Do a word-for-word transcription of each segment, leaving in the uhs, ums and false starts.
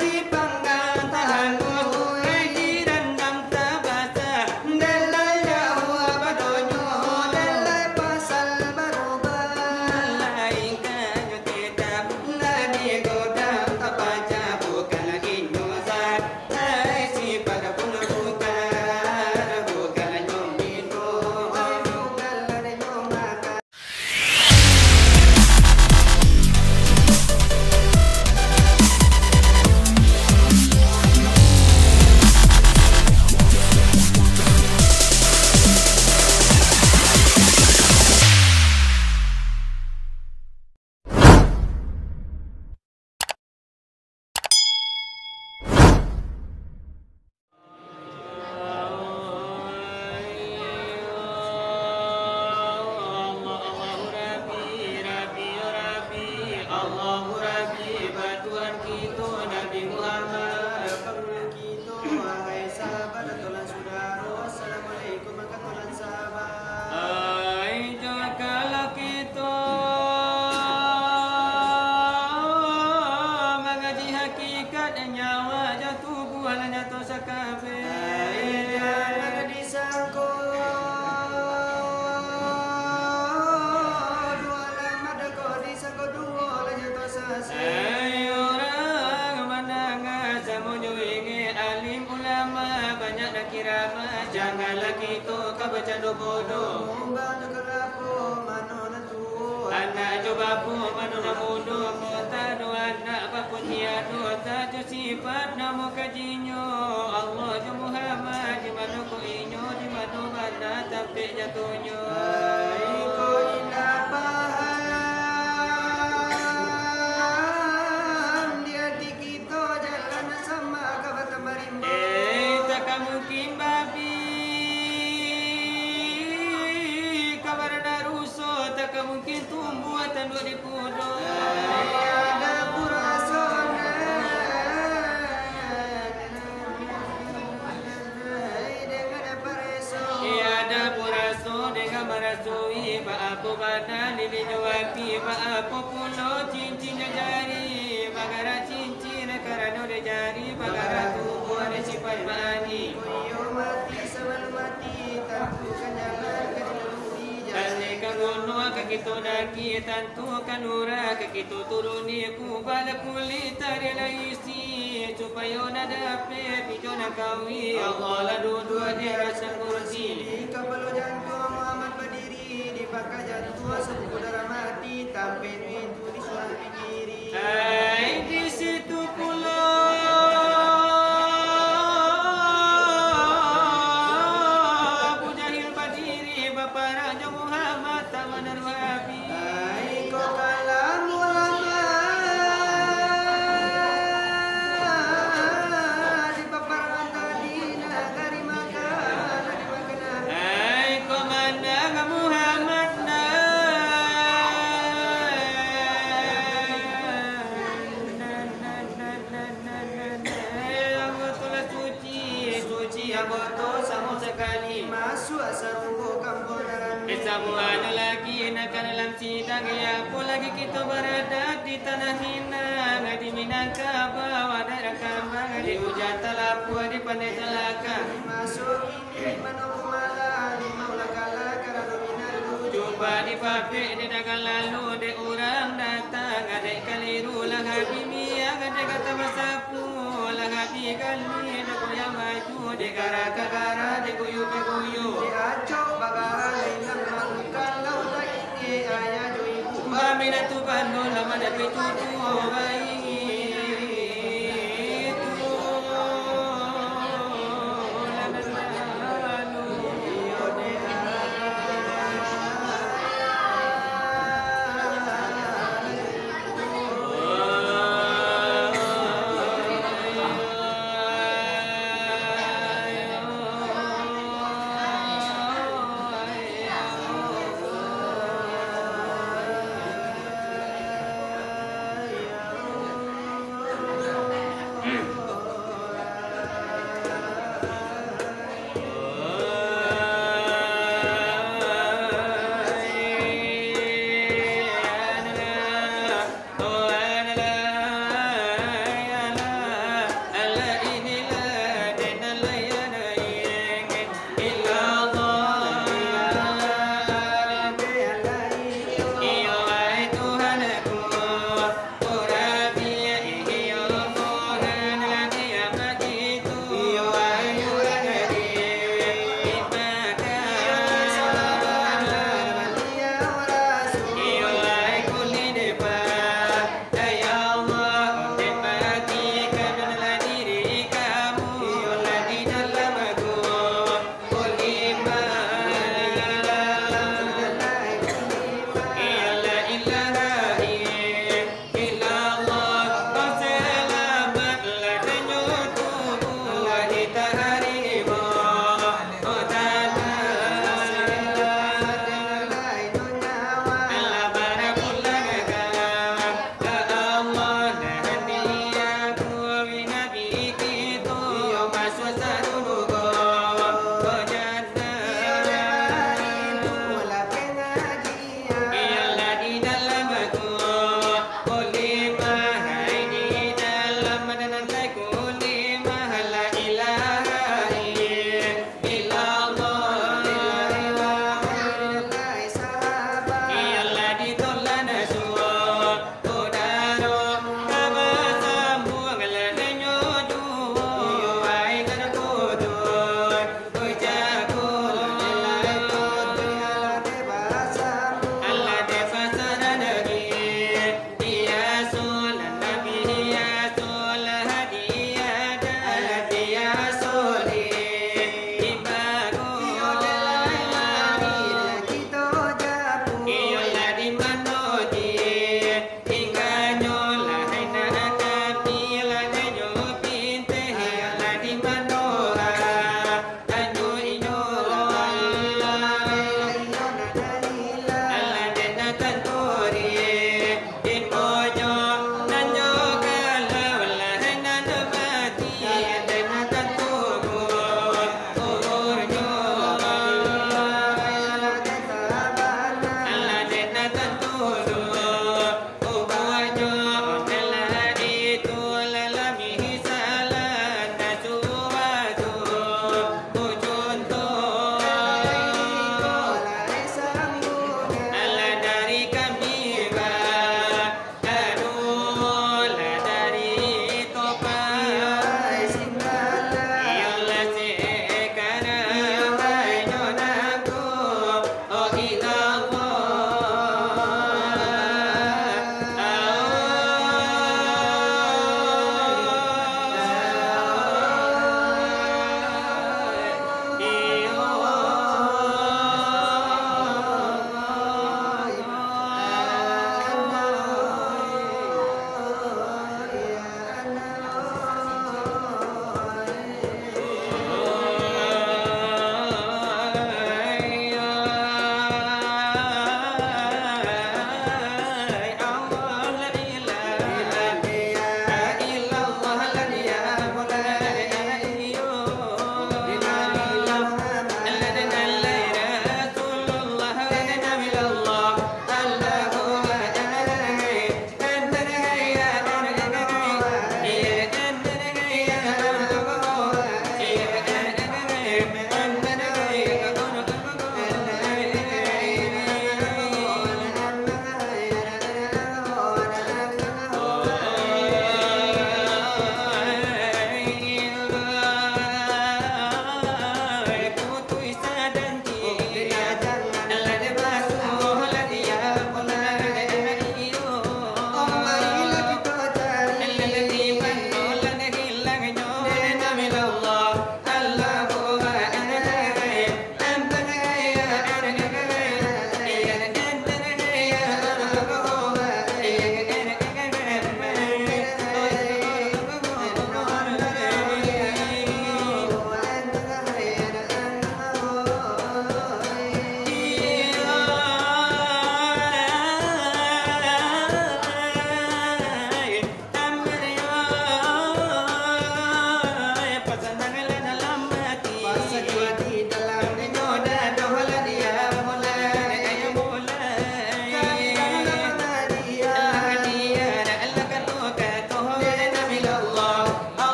Dipanggang tahalus, ai dirandam tabasa, dalai jauah badonyo, dalai pasal barubah. Malaikatnyo tetap, dari godang tapacah, bukanlah inyo zat, ai sifat pun bukan, bukanlah nyo minum, ai bukanlah nyo makan. Allahu Rabbi, Rabbi, Rabbi, Allahu Rabbi, ba Tuhan kito Nabi Muhammad. Kito, wahai sahabat, tulan sudaro, assalamualaikum, mangko tulan sahabat. Ai, jagalah kito mangaji hakikat nyawa, jo tubuah lah nyato sakabeh. Ai, jan disangko duo alamat ko disangko duo lah nyato sasek. Ai, urang mandanga samo jo ingek, alim ulama banyak nan kirama, janganlah kito ka bacando bodoh. Mumbang jo kalapo, mano nan tuo? Anak jo bapo, mano nan mudo? Kota do anak bapo tiado, sajo sifat namo kajinyo. Allah jo Muhammad, di mano ko inyo, di mano bana tampek jatonyo? Ai, ko indak paham di ati kito, jalan nan sama ka batambah rimbo. Eh, tak mungkin babi ka baranak ruso, tak mungkin tumbuah tanduak di pudo. Ai, ada pun raso nan Iyo, ada pun raso dengan marasoi, baapo bana lilinyo api, baapo pulo cincin jo jari, bagarak cincin karano di jari, bagarak tubuah di sifat ma'ani. Iyo mati sabalun mati, tantu kan jalan ka dilalui. Tali ka gunung ka kito daki, tantu kan urang ka kito turuni, kubala kulik tari lai supayo nak dapek pijo nan kawi. Allah lah duduak di arasy kursi. Di kapalo jantuang Muhammad badiri, di pangka jantuang sabuku darah mati, tampek itu di surang pikiri. Ai, di situ pulo Abu Jahil badiri, baparang jo Muhammad tak manaruah. Ai, ko kalam ulama di paparan tadi, nagari Makkah, nagari Makkah. Ai, ko mandanga Muhammad nan Ambo tu lah suci, suci ambo tu samo sakali. Masuak sarugo kampuang nan rami. Sabuah anu lagi nan ka dalam sidang, apo lagi kito barada di tanah Minang, di Minangkabau, adaik nan kambang, di Ujang Talapuak, di Pandai Talakang. Masuak kini, mano ko malah, limau lah kalah, karano Minang tu. Cubo dipapek di dagang lalu, dek urang datang, adaik kaliru lah habih miang, adaik ka tabasapu. Lah habih gali, dek goyang baju, dek garah ka garah, dek guyuak ka guyuak. Dek acok bagara, indak malu kalau tak ingek ayah jo ibu. Maminatu bano lah madapi tuduah baitu.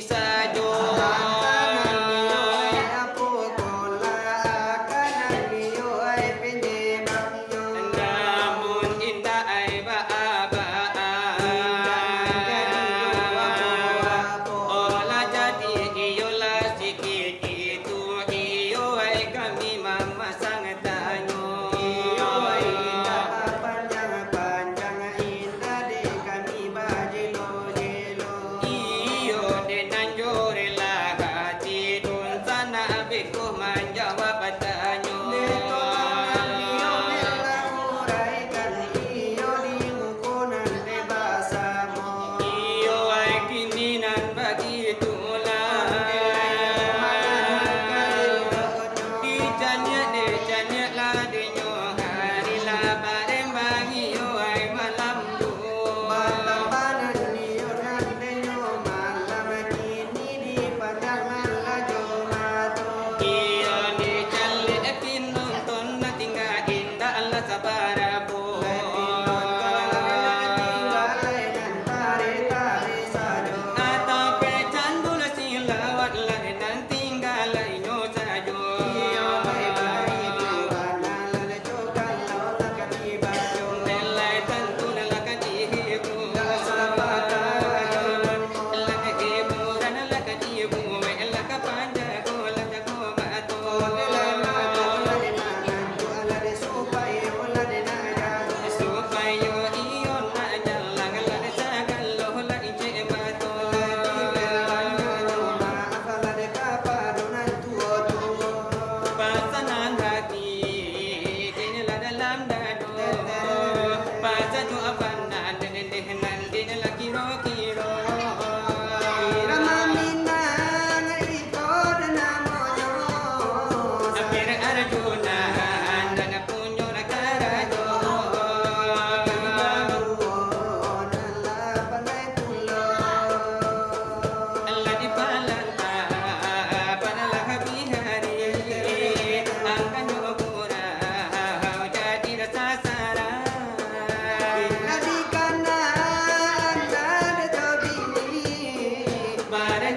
sajo. Makanan iyo ai apo, kolak, akanan iyo ai penyebabnyo. Namun indak ai baa-baa. Indak manjadi doh apo-apo. Olah jadi iyolah sikik itu, iyo ai kami mamasang tanyo. Iyo ai indak bapanjang-panjang, indak dek kami bajelo-jelo. Iyo, dek nan jo rela hati, dunsanak beko manjawab tanyo. Dek tu lah nan iyo dek lah uraikan, iyo di muko nan dek basamo. Iyo ai kini nan bagitulah. Dek lah iyo malah ka eloknyo. Dicaniak dek caniak lah dek nyo hari lah barembang iyo ai malam tu. Batambah nan iyo nan dek nyo malam kini dipandang nan lah jo mato. Iyo dicaliak pinonton nan tingga indak lah sabarapo. Lai pinonton lah tingga lai nan tareh-tareh sajo. Atau pe candul silawat lah nan tingga lai nyo sajo. Iyo, baik-baik tu bana lah leco kalau lah ka dibaco. Lai tantu lah ka dihibu. Lah sabanta lah hiburan lah ka dibuek, lah ka panjago lah jago mato. Lah di mato, lah di mangantuak, lah di supayo, lah di naja. Supayo iyo nak jalang, lah di sagalo lah injek mato. Lah di bel banyak maaf, lah di kapado nan tuo-tuo. Pasanan hati, kini lah dalam dado. Pasajo apan nan dendeh nan dini lah kiro-kiro. Irama Minang iko den namonyo. Amir Arjuna nan punyo nan karajo. Kami baduo nan lah pandai pulo. Lah dipalantah, padalah habih hari. Angkanyo gurau jadi rasa sarai. Lah dikana anak jo bini. Barang